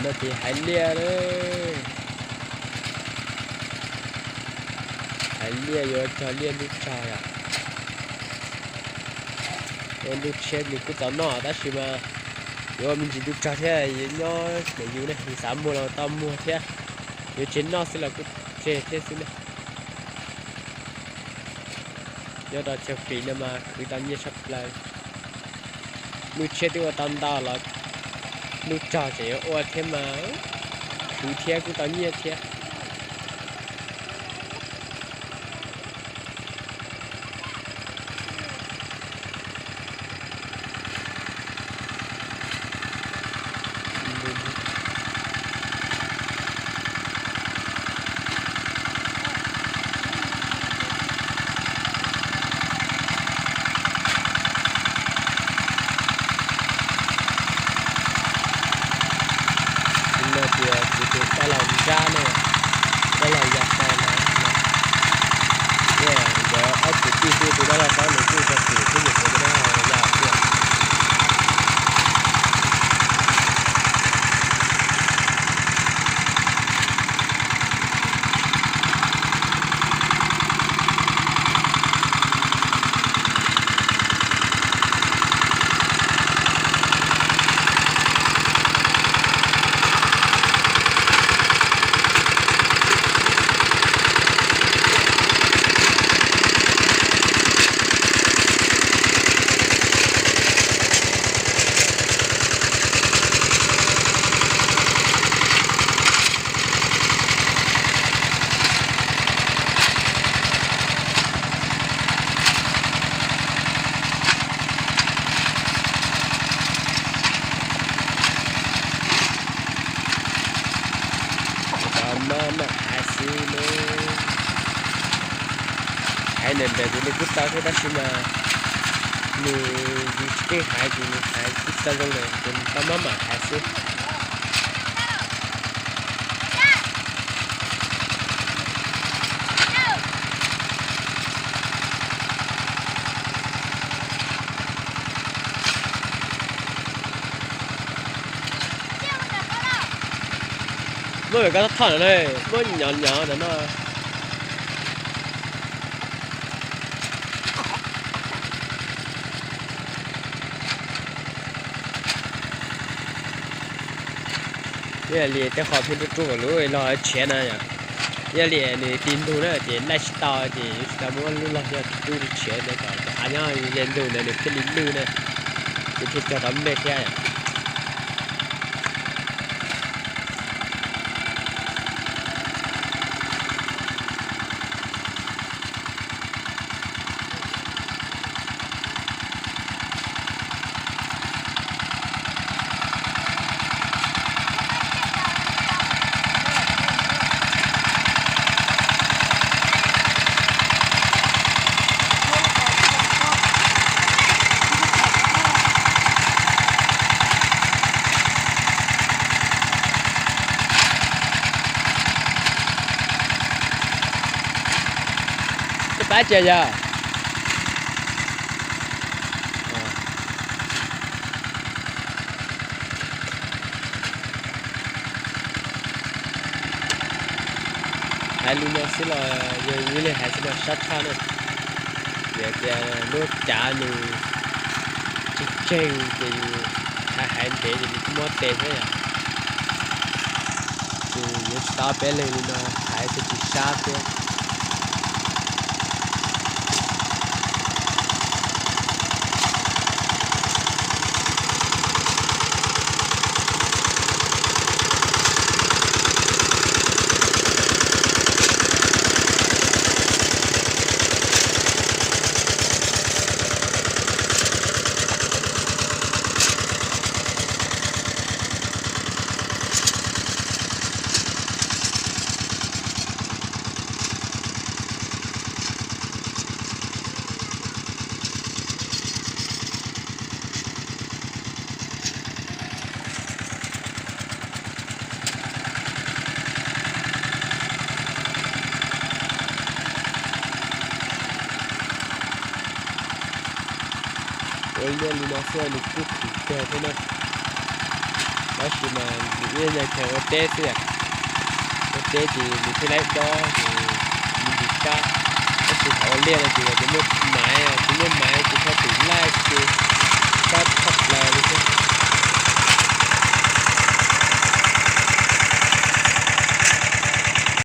No ces haiv liaj, haiv liaj yuav cog liaj ntuj tsog yom. Ua ntuj tshiab nws kuj txaus noj tab sis mas yuav ua me ntsis ntuj tsog thiab yuav nyob ntawm yus ne, yus xav muag los tau muag thiab, yuav tseg noj xwb los kuj tseg thiab xwb ne. Nyob rau chaw fim no mas khwv tau nyiaj tshaj plaws. Ntuj tshiab twb ua tau ntau los ntuj tsog tseem yuav ua thiab mas khwv thiab kuj tau nyiaj thiab. No tias kuv tus dab laug Nrab ne, dab laug Yaj Xais no, nkawd ob kwv tij twb tus dab laug Xab nws kuj tau pum thiab ces kuv tus dab laug Yaj Xais. Tau maj mam hais xwb ne. Hais ntawd ntawd ces nws kuj tau thiab tab sis mas nws, yus tsis keej hais ces nws hais tsis tau zoo lawm ces nws tau maj mam hais xwb. Muab koj thoj no, muab nyov nyov ntawm no. Yog li tej qhov pheej rub rub kom lub los tshiav na yom. Yog li nws ti ntug na ces laij tsis tau ces yuav tsis tau muab lub los yog rub rub tshiav ntawd kom cov av nyob ze ntug ntawd nws thiaj li lwj na, ces thiaj cog tau nplej thiab yom. Pab tsis yog? Hais li no xwb los yog ib li hais xwb los sab tshaj na. Vim tias lub cav nws tsis tseg ces yus hais hais ntev ces nws kuj mob tes thiab yom. Ces yuav tsis tau ob peb leeg li no hais thiaj tsis sab thiab. Ua li no xwb nws kuj khwv kawg thiab na. Tab sis mas nws ib yam chaw ua teb xwb yom. Ua teb ces nws thiaj laib dob ces nws ntsis kab. Tab sis thaum ua liaj no ces yog tias muaj maiv, tsis muaj maiv ces txhob tus laij ces kab txhob